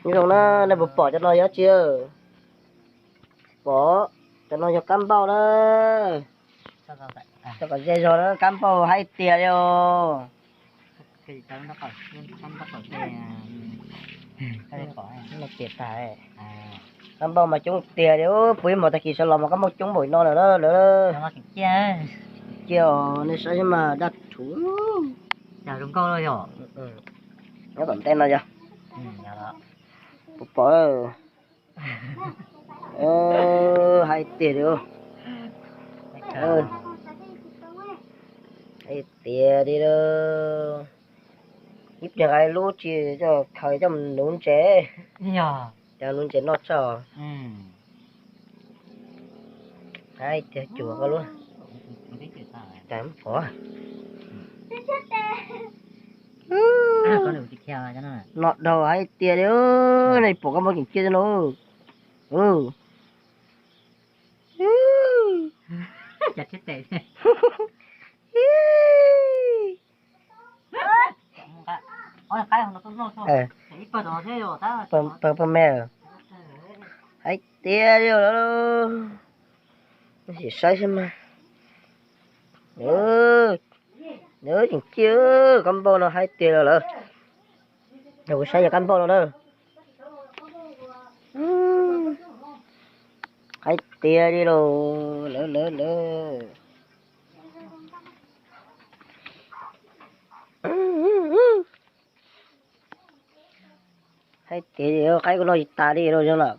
Nyob zoo na, nej puas pom cov no yog dab tsi? Pom, cov no yog kab npauj na. Cov kom ze zog na, kab npauj haib tiag li os. Kab npauj mas coob tiag li, puv ib hmos tag kis sawv los mas kab npauj coob npaum no lawm. Cia os, nej saib seb mas daj rhuv. Nyob tom ntej no yog, puas pom? Haib tiag li. Haib tiag li. Ib pliag nqa lub tsi coj khaws coj mus nuv ntses, coj nuv ntses noj tso. Haib tiag cuag koj lub. Cas pom no dhau haib tiag li. Nej pom kab npauj tseem ciaj no. Pawg pawg me, haib tiag li lawm. Sim saib seb mas. Nws tseem ciaj, kab npauj no haib tiag li lawm. Yog kuv saib yog kab npauj no na. Haib tiag li los lawm, lawm, lawm. Haib tiag li, qaib kuv noj tsis tas li los zoo lawm.